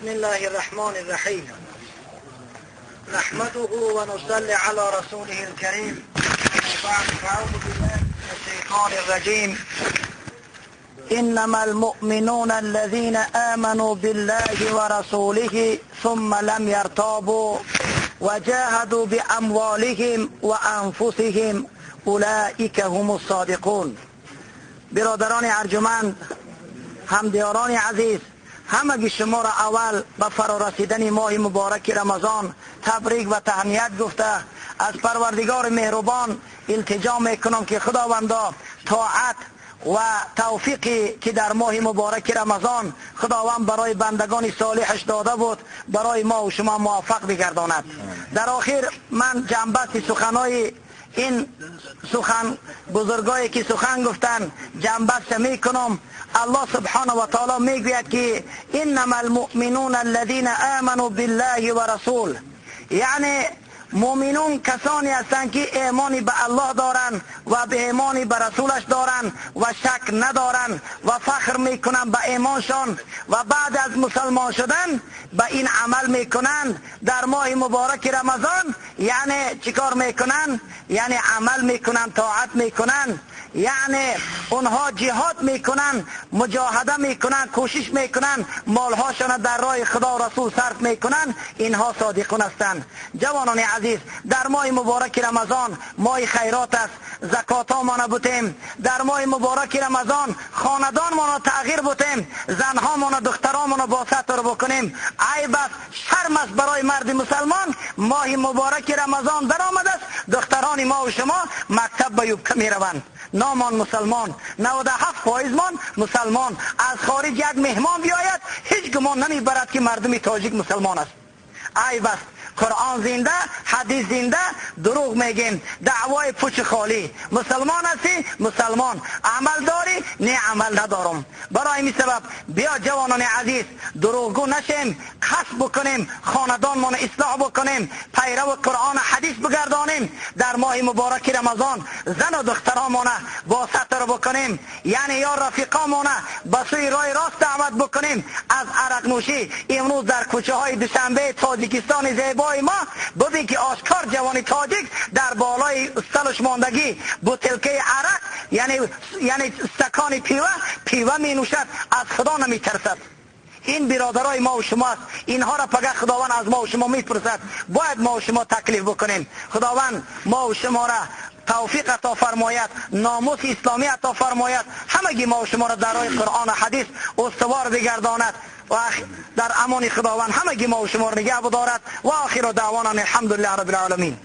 بسم الله الرحمن الرحيم. نحمده ونصلي على رسوله الكريم. بعد، فأعوذ بالله من الشيطان الرجيم. إنما المؤمنون الذين آمنوا بالله ورسوله ثم لم يرتابوا وجاهدوا بأموالهم وأنفسهم أولئك هم الصادقون. برادران ارجمند، همدیاران عزیز، همگی شما را اول به فرارسیدن ماه مبارک رمضان تبریک و تهنیت گفته از پروردگار مهربان التجا میکنم که خداوندا طاعت و توفیقی که در ماه مبارک رمضان خداوند برای بندگان صالحش داده بود برای ما و شما موفق بگرداند. در آخر من جنبست سخنای این سخن بزرگایی که سخن گفتن جنبست میکنم. الله سبحانه و تعالی میگوید که انما المؤمنون الذين آمنوا بالله ورسول، یعنی مؤمنون کسانی هستند که ایمانی به الله دارند و به ایمانی به رسولش دارند و شک ندارند و فخر میکنند به ایمانشان و بعد از مسلمان شدن به این عمل میکنند. در ماه مبارک رمضان یعنی چیکار میکنند؟ یعنی عمل میکنند، طاعت میکنند، یعنی اونها جهاد میکنن، مجاهده میکنن، کوشش میکنن، مالهاشان در راه خدا و رسول صرف میکنن. اینها صادقون هستند. جوانان عزیز، در ماه مبارک رمضان ماه خیرات است، زکات ها ما بودیم. در ماه مبارک رمضان خاندان ما تغییر بودیم، زنها ما، دخترها ما با ستر بکنیم. عیب است، شرم است برای مرد مسلمان. ماه مبارک رمضان در آمده است، دختران ما و شما مکتب به یوبکه میروند. نامان مسلمان، 97% مان مسلمان. از خارج یک مهمان بیاید هیچ گمان نمیبرد که مردم تاجیک مسلمان است. عیب است. قرآن زنده، حدیث زنده، دروغ میگیم، دعوای پوچ خالی. مسلمان هستی؟ مسلمان. عمل داری؟ نه، عمل ندارم. برای این سبب بیا جوانان عزیز دروغگو نشیم، قصد بکنیم، خاندانمان اصلاح بکنیم، پیرو قرآن حدیث بگردانیم. در ماه مبارک رمضان زن و دخترامانه با ستر بکنیم، یعنی یا رفیقامانه به سوی راه راست دعوت بکنیم از عرق نوشی. امروز در کوچه های دوشنبه تاجیکستان زیبا ما ببین که آشکار جوانی تاجیک در بالای استلش ماندگی بوتلکه عرق، یعنی استکان پیوه می نوشد، از خدا نمی ترسد. این برادرای ما و شماست، اینها را پگه خداوند از ما و شما میپرسد. باید ما و شما تکلیف بکنیم. خداوند ما و شما را توفیق عطا فرماید، ناموس اسلامی عطا فرماید، همگی ما و شما را در راه قرآن و حدیث استوار بگرداند و در امان خداوند همگی ما و شما را نگه بدارد. و آخر دعوانا الحمدلله رب العالمین.